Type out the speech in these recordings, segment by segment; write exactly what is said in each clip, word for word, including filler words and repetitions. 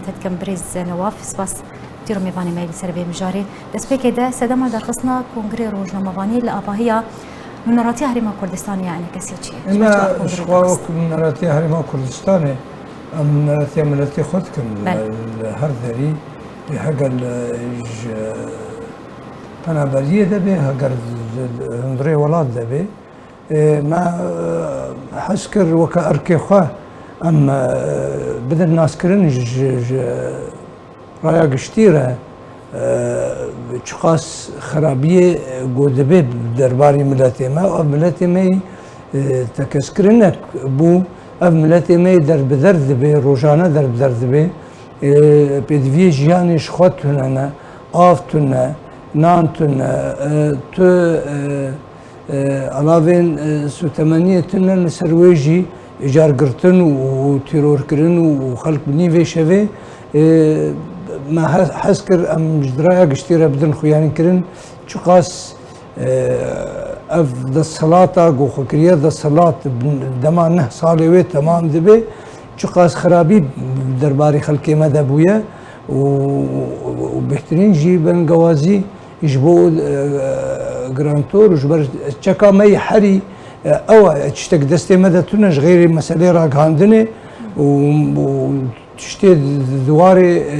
Te dikim birêz Newaf, spas tîro mêvanê me yê li ser vê mijarê. Destpêkê de sedema derxistina Kongrê Rojnamevanî li avahiya Nûneratiya Herêma Kurdistanê ya enekesê çi ye? Ji Ême ber çawa Kongrê ji xwe derxist? Wek Nûneratiya Herêma Kurdistanê, em nûneratiya miletê xwe dikin. Belê. Li her derî, heger li, ji penaberiyê de bê, heger ji hundirê welat de bê, Ê, me, e, hez kir weke erkê xwe em, e, bidin naskirin ji, ji, ji raya giştî re, e, çiqas xerabiyê, e, ku dibe derbarê miletê me, ev miletê me yî, e, tekeskirinek bû, ev miletê me yî derbider dibe, rojane derbider dibe. E, pêdiviyê jiyanê ji xwe tune ne, av tune, nan tune, e, tu, e, E, alavên, e, sûtemeniyê tune li ser wê jî îcar girtin û, û tîrorkirin û, û xelk bi nîvê şevê, e, me he-, hez kir em ji diraya giştî re bidin xuyanîkirin. Çiqas, e, ev desthilata ku xwe kiriye desthilat bi dema neh salê wê temam dibe, çiqas xirabî derbarê xelkê me de bûye û, û bêhtirîn jî bengewazî ji bo, e, girantor û ji ber çeka me yê herî, e, ew e, tiştek destê me de tune ji xêrê meselê ragihandinê û, û tiştê di warê, e,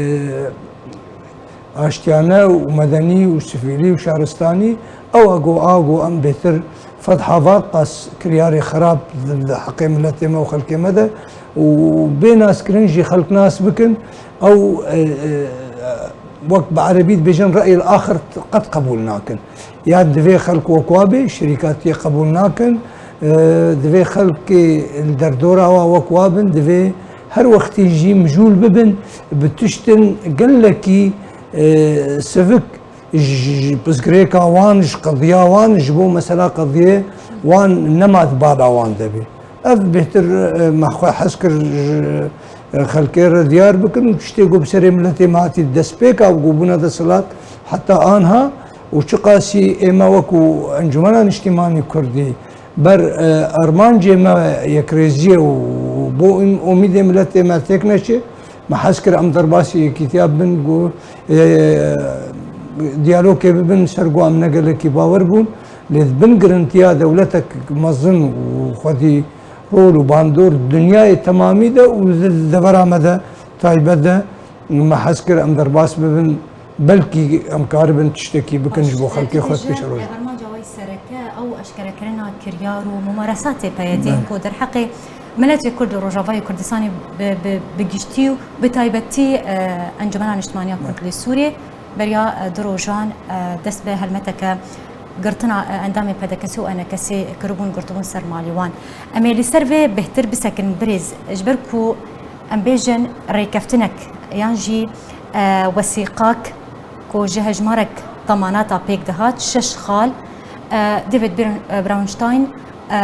aştiyane û medenî û sivîlî û şaristanî ew e ku a ku em bêtir fedha va qas kiryarê xerab di, di heqê miletê me û xelkê me de û bê naskirin jî xelk nas bikin, ew, e, e, wek bi erebî dibêjin reyil axir qet qebûl nakin. Ya divê xelk wek wa bê, şirîkatiyê qebûl nakin, e, divê xelkê li derdora wa wek wa bin, divê her wextî jî mijûl bibin bi tiştin gelekî, e, sivik ji, ji pirsgirêka wan, ji qediya wan, ji bo mesela qediyê wan nema di bala wan de bê. Ev bêhtir, e, me xwe hez kir ji, e, xelkê re diyar bikin û tiştê ku bi serê miletê me hatî destpêka ku bûne desthilat heta anha û çiqasî ê me wekû Encûmena Niştîmanî Kurdî ber, e, armancê me yekrêziyê û bo ûm-, umîdê miletê me têk neçe, me hez kir em derbasî yekîtiya bibin ku, e, diyalogê bibin ser ku em ne gelekî bawer bûn. Lê di bin girintiya dewletek mezin û xwedî rol û bandor di dinyayê temamî de û di devera me de taybet de me hez kir em derbas bibin, belkî em karibin tiştekî bikin ji bo xelkê xwe pêşerojê. Armanca we sereke ew eşkerekirina kiryar û mumaresatê P Y D'ê ku derheqê miletê Kurd û Rojavayê Kurdistanê bi, bi, bi giştî û bi taybetî, e, Encûmena Niştimaniya Kurd li Sûriyê, beriya, e, du rojan, e, dest bi helmeteke girtina, e, endamê P D K S û E N K S'ê kiribûn, girtibûn ser malê wan. Em ê li ser vê bêhtir bisekinin birêz, ji ber ku em bêjin rêkeftinek yan jî, e, wesîqak ku ji hejmarek temanata pêk dihat, şeş xal, e, David Br-, e, Brownstein, e,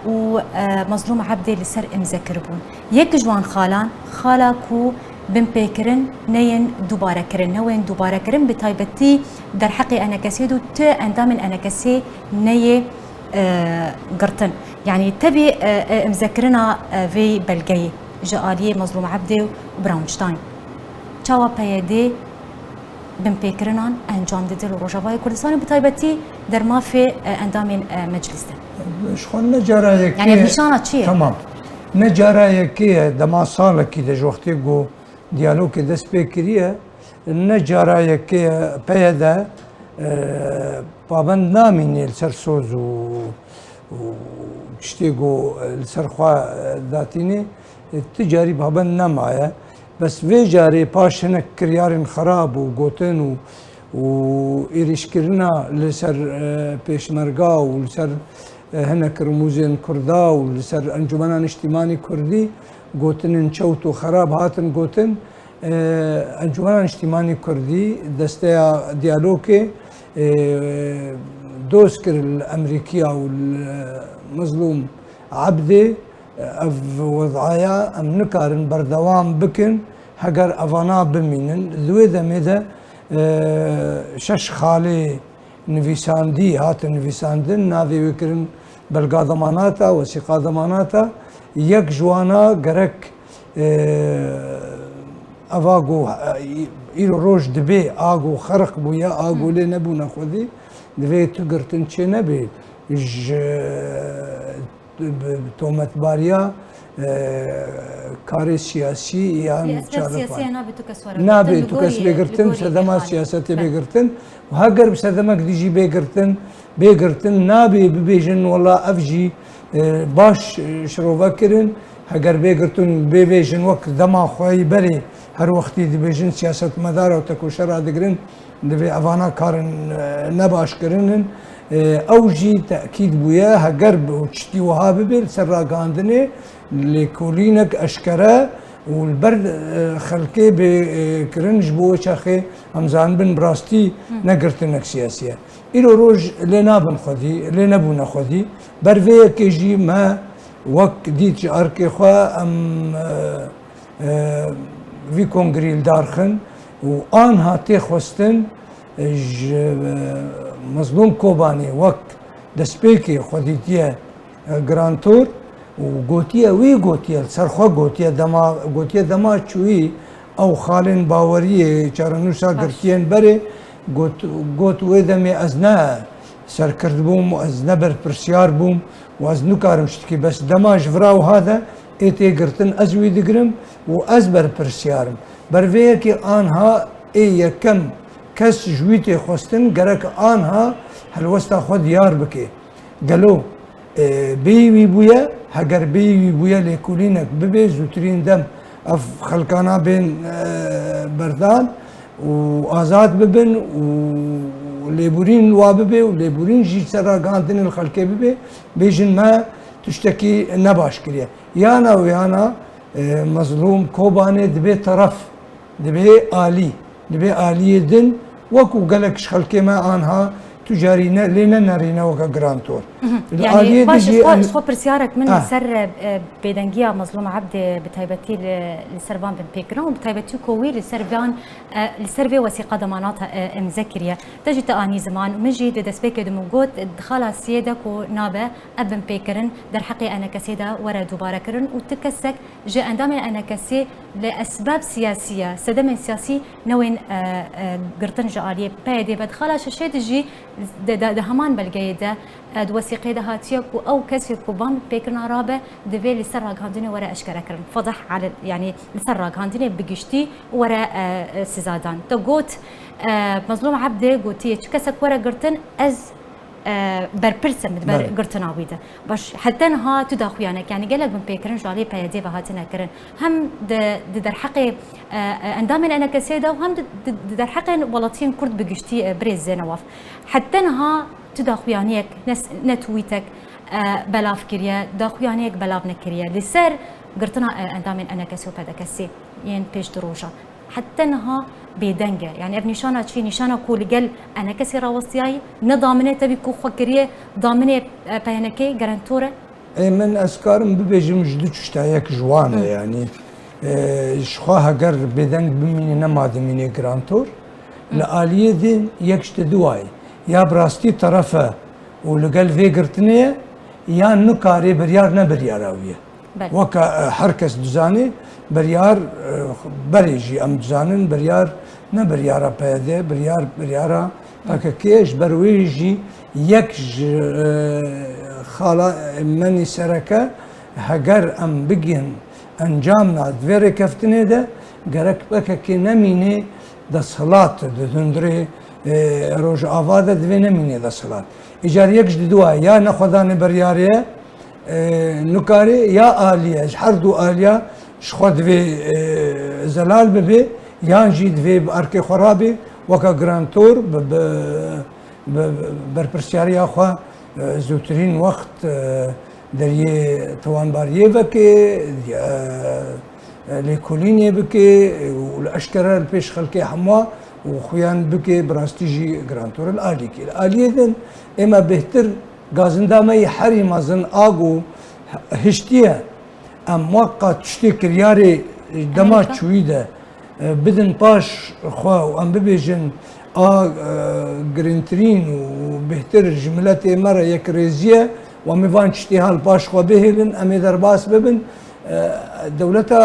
û, e, Mazlûm Ebdê li ser îmze kiribûn. Yek ji wan xalan, xala ku binpêkirin neyên dubarekirin, newên dubarekirin, bi taybetî derheqê E N K S'ê de tu endamên E N K S'ê neyê, e, girtin. Yanî tevî, e, e, îmzekirina, e, vê belgeyê ji aliyê Mazlûm Ebdê û Brownstein. Çawa P Y D binpêkirinan encam dide li Rojavayê Kurdistanê, bi taybetî dermafê, e, endamên, e, meclis de. Ji xwe ne cara yekê. Yanî ev nîşana çi ye? Tamam. Ne cara yekê ye, dema salekî de ji wextê ku diyalogê dest pê kiriye, ne cara yekê ye P Y D, e, pabend namîne li ser soz û, û tiştê ku li ser xwe, e, datîne, e, tu carî pabend nemaye. Bes vê carê paş hinek kiryarên xerab û gotin û, û êrîşkirina li ser, e, pêşmerga û li ser, e, hinek rimûzên Kurda û li ser Encûmena Niştîmanî Kurdî gotinên çewt û xerab hatin gotin. E, Encûmena Niştîmanî Kurdî desteya diyalogê, e, doz kir li Emerîkiya û li Mezlûm Ebdê. Ev wedaya em nikarin berdewam bikin, heger evana bimînin. Di wê demê de, e, şeş xalê nivîsandî hatin nivîsandin, navê wê kirin belga demanata, wesîqa demanata. Yek ji wana gerek, e, Eva ku, e, îro roj dibê, a ku xerq bûye, a ku lê nebûne xwedî, divê tu girtin çê nebê ji bi tometbariya, e, karê siyasî yan Lê esber çalakvan. Siyasiya nabe tu kes were Nabe girtin, tu kes bê girtin, li gorî serdema êxan. Siyasetê bê girtin. Û heger bi serdemek dî jî bê girtin, bê girtin, nabê bibêjin, wela ev jî, e, baş, e, şirove kirin. Heger bê girtin, bê bêjin wek dema xwe yî berê her wextî dibêjin siyasetmedara û tekoşera digirin, divê evana karin, e, ne baş kirinin. E, ew jî tekîd bûye, heger bi tiştî wiha bibe, li ser ragihandinê lêkolînek eşkere û li ber, e, xelkê bê, e, kirin, ji bo wê çaxê em zanibin bi rastî ne girtinek siyasî ye. Îro roj lê nabin xwedî, lê nebûne xwedî. Ber vê yekê jî me wek dît ji erkê xwe em, e, e, vî kongrî li dar xin û anha tê xwestin, e, ji, e, Mezlûm Kobanê wek destpêkê xwedîtiye, e, Grantor û gotiye, wî gotiye, li ser xwe gotiye, dema, gotiye dema çûyî ew xalên baweriyê çarenûsa Baş. Girtiyên berê got, got wê demê ez ne serkirdbûm, ez ne berpirsiyar bûm û ez nikarim ştikî, bes dema ji vira wiha de ê tê girtin ez wî digirim û ez berpirsiyar im. Ber vê yekê anha ê yekem kes ji wî tê xwestin gerek anha helwesta xwe diyar bike. Gelo, e, bêyî wî bûye, heger bêyî wî bûye lêkolînek bibe, zûtirîn dem ev xelkana bên, e, berdan û azad bibin û lêborîn wa bibe û lêborîn jî ser ragihandinê li xelkê bibe, bêjin me tiştekî nebaş kiriye. Yana û yana, e, Mezlûm Kobanê dibê teref. Dibê alî, dibê aliyê din, wekû gelek ji xelkê me anha tu carî ne, lê nenerîne weke Grantor. Mhm. Li Yani aliyê din baş, jî ji xwe, em ji xwe pirsyarek min Ha. Li ser, e, bêdengiya Mezlûm Ebdê bi taybetî li, li ser van binpêkirin û bi taybetî ku wî li ser van, e, li ser vê wesîqa demanata, e, imze kiriye. Te jî te anî ziman û min jî di destpêkê de min got, di xala siyê de ku nabe ev binpêkirin derheqê enekesê de were dubare kirin û tu kesek Ji endamên enekesê li esbab siyasî ye, sedemên siyasî newên, e, e, girtin ji aliyê P Y D ve. Di xala şeşê de jî de, de, di heman belgeyê de, e, di wesîqeyê de hatiye ku ew kesê ku van pêkirina rabe divê li ser ragihandinê were eşkerekirin. Fedih alel, yanî li ser ragihandinê bi giştî were, e, e, sizadan. Te got, e, Mezlûm Ebdê gotiye, çi kesek were girtin, ez e, berpirs im di ber Belê. Girtina wî de. Baş, heta niha tu daxuyanek, yanî gelek binpêkirin ji alî P Y D ve hatine kirin. Hem di, di derheqê, e, e, endamên enekesê de û hem di, di, di derheqên welatiyên Kurd bi giştî, e, birêz Zênewaf. Heta niha tu daxuyaniyek, ne s-, ne twîtek, e, belav kiriye, daxuyaniyek belav nekiriye. Li ser girtina, e, endamên enekesê û P D K S yên pêş du roja. Heta niha bêdeng e. Yanî ev nîşana çi? Nîşana ku li gel enekesê rawestiyayî, ne daminê tevî ku xwe kiriye daminê, e, P Y N K, Grantor e? Ê min ez karim bibêjim ji du tişta, yek ji wan e, Hı. Yanî, e, ji xwe heger bêdeng bimîne nema dimîne Grantor. Hı. Li aliyê din yek ji di dua ye. Ya bi rastî teref e û li gel vê girtinê ye, yan nikarê biryar ne biryara wî ye. Belê. Weke, e, her kes dizanê, biryar, e, berê jî em dizanin, biryar ne biryara P Y D, biryar, biryara P K K ye. Ji ber wê jî yek ji, e, xala, e, menî sereke, heger em bigihîn encamna di vê rêkeftinê de, gerek P K K nemînê desthilat di hundirê, e, Rojava de divê nemînê desthilat. Îcar yek ji di dua ye, ya nexwedanê biryarê ye, e, nikarê ya alî ye, ji her du aliya ji xwe divê, e, zelal bibe, yan jî divê bi erkê xwe rabê, weke Grantor bi, bi, bi berpirsiyariya xwe, e, zûtirîn wext, e, deriyê tawanbariyê veke, e, lêkolînê bike û li eşkere li pêş xelkê hemû û xuyan bike, bi rastî jî Grantor li alîkê. Li aliyê din ê me bêhtir gazinda me yê herî mezin a ku hiştiye em wek qat tiştê kiryarê dema Amerîka. Çûyî de, e, bidin paş xwe û em bibêjin a, e, girîngtirîn û bêhtir ji miletê me re yekrêziye û em ê van tiştê ha li paş xwe bihêlin, em ê derbas bibin. E, dewleta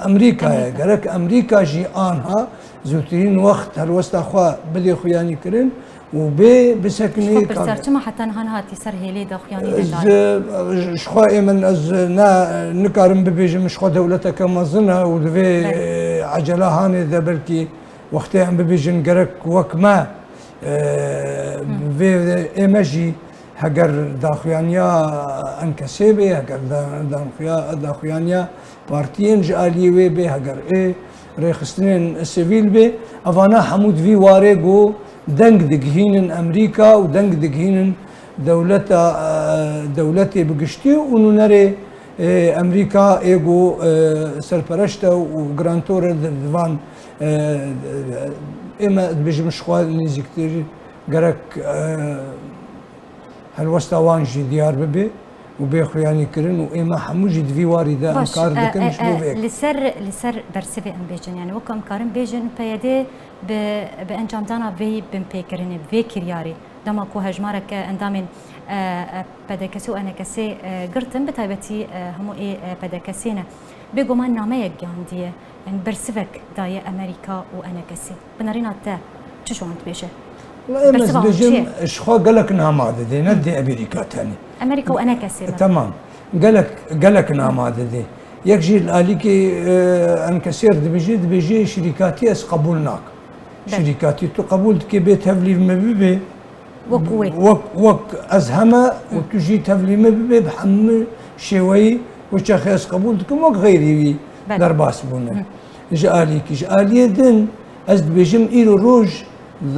Amerîka ye. Amerîka. Gerek Amerîka jî anha zûtirîn wext helwesta xwe bidê xuyanîkirin û bê bisekinê. Ji xwe pirsiyar, çima heta niha nehatî ser hêlê daxuyanî de dayî? Ji xwe ê min ez ne, nikarim bibêjim ji xwe dewleteke mezin e û divê, Belê. e, ecela hanê de belkî wextê em bibêjin gerek wek me, e, Hı. vê ê me jî heger daxuyaniya Enkesê bê, heger da-, daxuya-, daxuyaniya partiyên ji aliyê wê bê, heger ê rêxistinên sivîl bê, evana hemû di vî warê ku deng digihînin Amerîka û deng digihînin dewleta, e, dewletê bi giştî û nûnerê, e, Amerîka ê ku, e, serpereşt e û grantor e di, di van, e, ê me dibêjim ji xwe nêzîktir gerek, e, helwesta wan jî diyar bibe û bê xuyanîkirin û ê me hemû jî di vî warî de em Baş, kar e, dikin e, ji bo e, vê. Li ser, li ser bersivê em bêjin, yani wek em karin bêjin P Y D bi, bi encamdana vê binpêkirinê, vê kiryarê, dema ku hejmareke endamên, e, e, P D K S û E N K S, e, girtin, bi taybetî, e, hemû ê, e, P D K S ne. Bêguman nameyek gihandiye, yani bersivek daye Amerîka û E N K S. Bi nerîna te çi ji wan dibêje? Wela em ez Bersiva wan çi ye? Dibêjim, ji xwe gelek nama didê, ne dê Amerîka tenê. Amerîka û E N K S ne. Tamam. Gelek, gelek nama didê. Yek jî li alîkê, e, E N K S dibêje, dibêje şirîkatî ez qebûl nakim. Belê. Şirîkatî tu qebûl dikê bê tevlî min bibe, Wek wê. Wek, wek ez heme û Hı. tu jî tevlî min bibe bi hemû şêweyî, wê çaxê ez qebûl dikim wek xeyrî wî Belê. Derbas bûne. Hı. Ji alîkî. Ji aliyê din ez dibêjim îro roj di,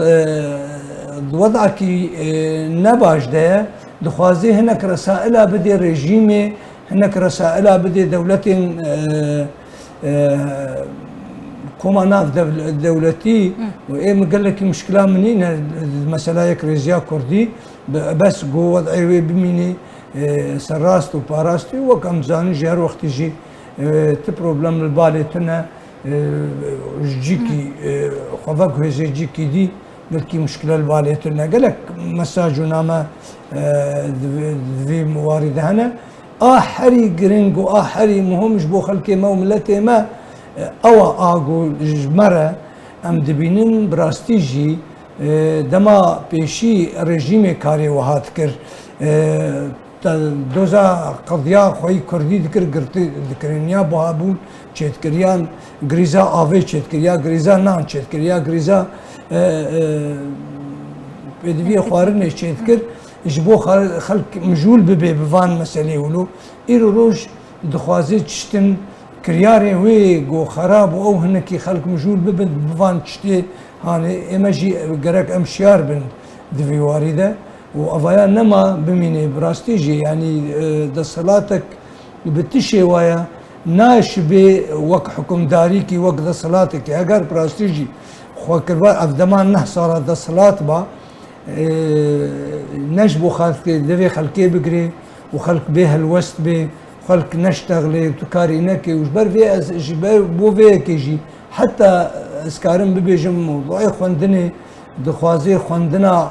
di wedakî, e, ne baş de ye, dixwaze hinek resaila bidê rejîmê, hinek resaila bidê dewletên, e, e, koma nav dev-, dewletî Hı. û ê min gelekî muşkila min nîne, mesela yek rêziya kurdî, be-, bes ku wed'ê wê bimînê, e, serrast û parastî, wek em dizanin jî her wextî jî, e, ti problem li balê tune, e, ji cîkî, e, xwe veguhêzê cîkî dî, belkî muşkile li balê tune. Gelek mesaj û name, e, di vê, di vî warî de hene. A herî giring û a herî muhim ji bo xelkê me û miletê me, e, ew e a ku ji me re em dibînin, bi rastî jî, e, dema pêşî rejîmê karê wiha dikir, e, te doza qediya xweyî kurdî dikir, girtî dikirin, ya buhabûn çêdikir, yan grîza avê çêdikir, ya grîza nan çêdikir, ya grîza, e, e, pêdiviyê xwarinê çêdikir. Ji bo xel-, xelk mijûl bibe bi van meselê wilo. Îro roj dixwaze tiştin kiryarê wê ku xerab û ew hinekî xelk mijûl bibin bi van tiştê hanê. Ê me jî gerek em şiyar bin di vî warî de û evaya nema bimîne. Bi rastî jî, yanî, e, desthilatek bi ti şêwaya naşibe wek hukimdarîkî, wek desthilatekî. Heger bi rastî jî xwe kirva ev dema neh sala desthilat ba, e, ne ji bo xelkê, devê xelkê bigirê û xelk bê helwest bê, xelk neştexlê û tu karî nekê û ji ber vê ez, ji ber bo vê yekê jî heta ez karim bibêjim mewduê xwendinê dixwaze xwendina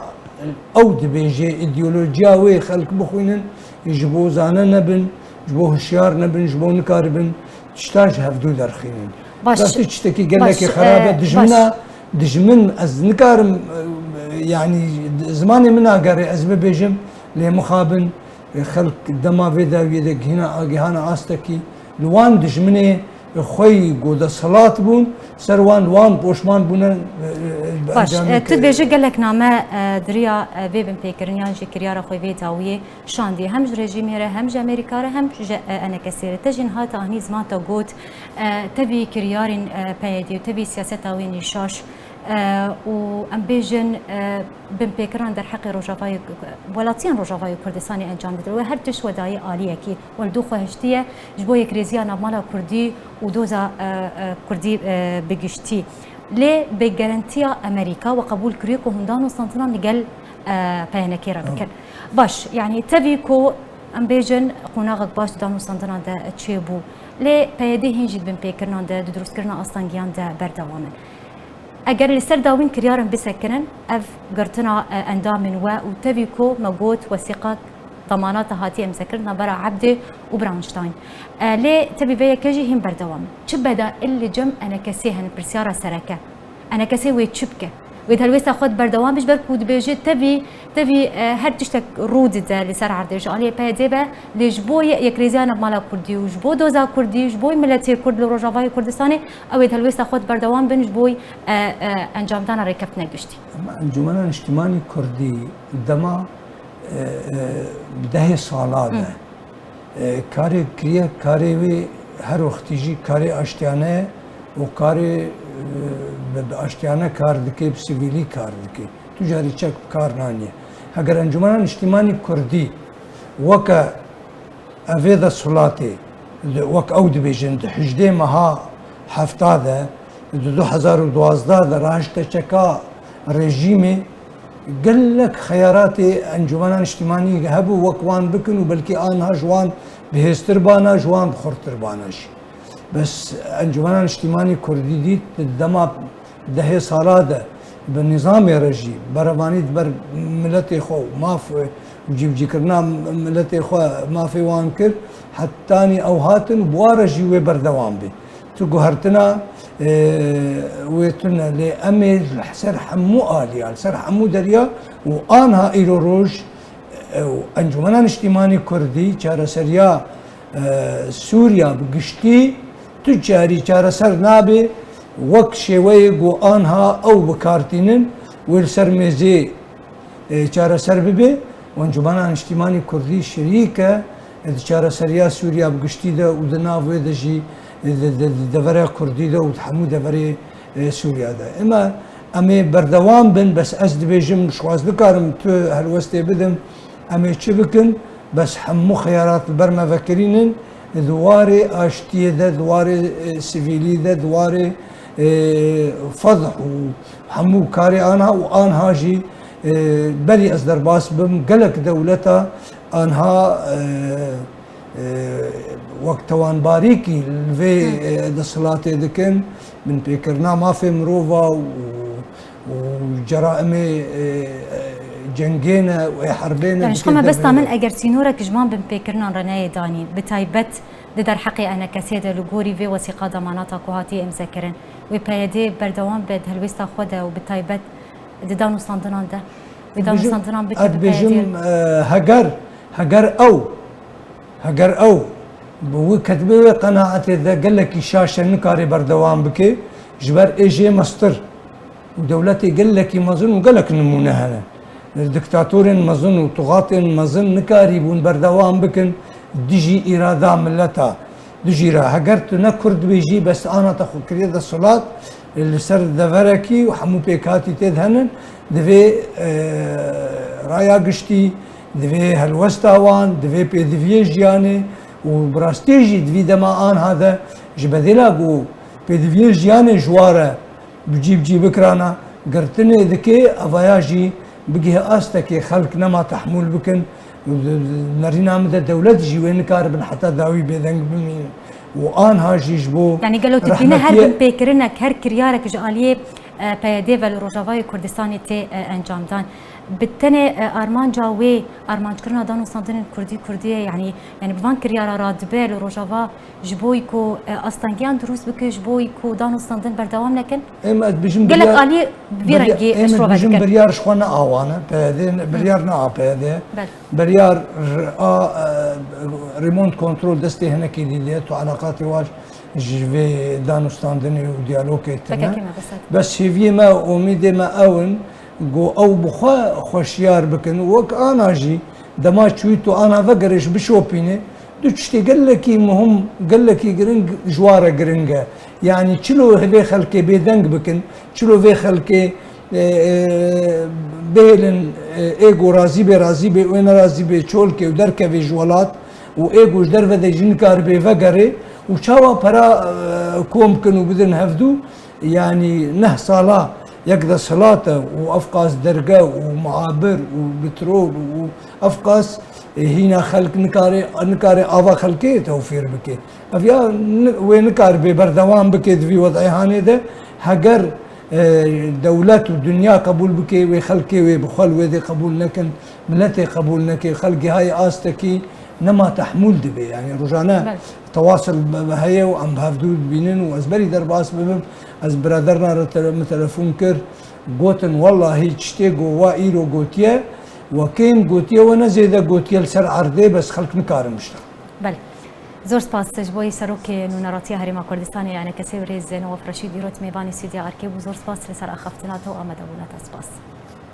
ew dibêje, îdeolojiya wê xelk bixwînin, ji bo zane nebin, ji bo hişyar nebin, ji bo nikaribin tişta ji hevdû derxînin. Baş, Rastî tiştekî gelekî baş, xerab e. e, Dijmina, baş. Dijmin, ez nikarim, e, yanî zimanê min nagere ez bibêjim, lê mixabin, e, xelk dema vê dawiyê de gihîna, gihana astekî, li wan dijminê xweyî ku desthilat bûn, ser wan, wan poşman bûne, e, e, Baş, encamê e, tu ke- dibêjî gelek name, e, di riya, e, vê binpêkirin yan jî kiryara xwe vê dawiyê şandiye hem ji rejîmê re, hem ji Amerîka re, hem ji, e, E N K S'ê re. Te jî niha te anî ziman te got, e, tevî kiryarên, e, P Y D û tevî siyaseta wê nîşaş, e, û em bêjin, e, binpêkiran derheqê Rojavayê, welatiyên Rojavayê Kurdistanê encam didin. Wê her tişt we dayê aliyekî, we li dû xwe hiştiye ji bo yekrêziya navmala Kurdî û doza, e, e, Kurdî, e, bi giştî. Lê bi garantiya Amerîka we qebûl kiriye ku hûn dan û standinan li gel, e, P Y N K re bikin. Baş, yanî tevî ku em bêjin qonaxek baş di dan û standinan de çêbû. Lê P Y D hîn jî di binpêkirinan de, di dirustkirina astengiyan de berdewam in. Eger li ser dawîn kiryarin bisekinin, ev girtina, e, endamên we û tevî ku me got wesîqek Demanata hatiye îmzekirin navbera Ebdê û Bronstein. E, lê tevî vê yekê jî hîn berdewam in. Çi bedaîl li cem enekesê hene, pirsyara sereke? Enekesê wê çi bike? Wê di helwêsta xwe de berdewam be, ji ber ku dibêje tevî, tevî, e, her tiştek rû dide li ser erdê ji aliyê P Y D'ê ve, lê ji bo ye-, yekrêziya navmala kurdî û ji bo doza kurdî, ji bo miletê kurd li Rojavayê Kurdistanê, ew ê di helwêsta xwe de berdewam bin ji bo, e, e, encamdana rêkeftina giştî. Em Encûmena Niştimanî Kurdî dema e, e, dehê sala de, e, karê kiriye, karê wê her wextî jî karê aştiyane ye û karê, e, bi, bi aştiyane kar dike, bi sivîlî kar dike. Tu carî çek bi kar naniye. Heger Encûmena Niştimanî Kurdî weke Evê desthilatê, di, wek ew dibêjin, di hejdê meha hefta de, di du hezar û duwazdeh de rahişte çeka rejîmê, gelek xeyaratê Encûmena Niştimanî hebû, wek wan bikin û belkî aniha ji wan bihêztir bana, ji wan bi xurtir bana jî. Bes Encûmena Niştimanî Kurdî dît, di dema dehê sala de bi nîzamê re jî berevanî di ber miletê xwe û maf û cîbicîkirina miletê xwe mafê wan kir, hetanî ew hatin û bi wa re jî wê berdewam bê. Tu guhertina, e, wê tune, lê em ê li ser hemû aliya, li ser hemû derya û anha îro roj, e, û Encûmena Niştîmanî Kurdî çareseriya e, Sûriya bi giştî tu carî çareser nabe wek şêweyê ku anha ew bi kar tînin wê li ser mêzê, e, çareser bibe. Encûmena Niştîmanî Kurdî şirîk e, e, di çareseriya Sûriya bi giştî de û di nav wê de jî, e, di, di, di devera Kurdî de û di hemû deverê e, Sûriya de. Ema em ê berdewam bin, bes ez dibêjim, şwaz dikarim tu helwestê bidim, em ê çi bikin, bes hemû xeyarat li ber me vekirînin, di warê aştiyê de, di warê, e, sivîlî de, di warê, e, fedh û hemû karê anha û anha jî, e, berî ez derbas bim, gelek dewleta anha, e, e, wek tewanbarîkî li vê, e, desthilatê dikin, binpêkirina mafê mirova û, û ceraimê, e, e, cengê ne û ê herbê ne. Yani, ji xwe mebesta min, eger sînorek ji van binpêkirinan re neyê danîn, bi taybet di derheqê enekesê de li gorî vê wesîqa demanata ku hatiye îmzekirin, wê P Y D berdewam be di helwêsta xwe de û bi taybet di danûstandinan de, wê danûstandinan bike bi P Y D. Ez dibêjim, e, heger, heger ew Heger ew bi wî ketibê wê qenaetê de gelekî şaş e, nikare berdewam bike, ji ber ê jê mestir û dewletê gelekî mezin û gelek nimûne hene. Diktatorên mezin û tuxatên mezin nikarîbûn berdewam bikin dijî îrada mileta. Dijî re, heger tu ne kurd bî jî, bes ana te xwe kiriye desthilat, li ser deverekî û hemû pêkhatî tê de henin, divê, e, raya giştî, divê helwesta wan, divê pêdiviyê jiyanê û bi rastî jî di vî dema anha de ji bedêla ku pêdiviyê jiyanê ji wa re bi cî bi cî bikirana, girtinê dike, evaya jî bigihe astekê xelk nema tehmûl bikin, nerîna min de dewlet jî wê nikaribin heta dawî bêdeng bimînin û anha jî ji bo Yani gelo tu dibîne her rehmetiye binpêkirinek, her kiryarek ji aliyê, e, P Y D ve li Rojavayê Kurdistanê tê, e, encamdan. Bi tenê, e, armanca wê, armanckirina danûstandinên kurdî kurdî ye, yani, yani bi van kiryara radibe li Rojava Ji bo ku, e, astengiyan dirûst bike, ji bo ku danûstandin berdewam nekin? Em ez bijim Gelek biryar, alî vî biryar, rengî em ez şirove bijim dikin. Biryar ji xwe ne awane, P Y D, Hı. Biryar ne A P Y D. Belê. Biryar r-, a, e, remote control destê hinekî dî diye, tu eleqatê wan ji vê danûstandinê û diyalogê tine. Pekekî me, bes hadi. Bes hêviyê me, umîdê me ew in, ku ew bi xwe xweşiyar bikin. Wek ana jî dema çûyî tu ana vegerê ji bişopînê, du tiştê gelekî muhim, gelekî giring ji wan re giring e. Yanî çilo vê xelkê bêdeng bikin, çilo vê xelkê, e, e, bihêlin, e, ê ku razî bê, razî bê, ê nerazî bê, çolkê û derkevê ji welat û ê ku ji derve de jî nikaribê vegerê û çawa pera, e, kom bikin û bidin hevdû. Yanî neh sala yek desthilat e û ev qas derge û muhabir û bitrol û ev qas, e, hîna xelk nikare, nikare ava xelkê tewfîr bike. Ev ya ni-, wê nikaribe berdewam bike di vî wed'ê hanê de. Heger e, dewlet û dinya qebûl bike, wê xelkê wê bi xwe li wê dê qebûl nekin, miletê qebûl neke, xelkê hayê astekî nema tehmûl dibe. Yani rojane tewasil bi, bi heye û em bi hevdû dibînin û ez berî derbas bibim, ez biraderna re tele-, min telefon kir, gotin, wellahî tiştê ku wa îro gotiye, we kêm gotiye, we ne zêde gotiye li ser erdê, bes xelk nikarin bişta. Belê. Zor spas ji bo serokê nûneratiya Herêma Kurdistanê, yani kesê birêz Newaf Reşîd, îro mêvanê Stûdya Erkê bû. Zor spas li ser axaftina te û amadebûna te. Spas.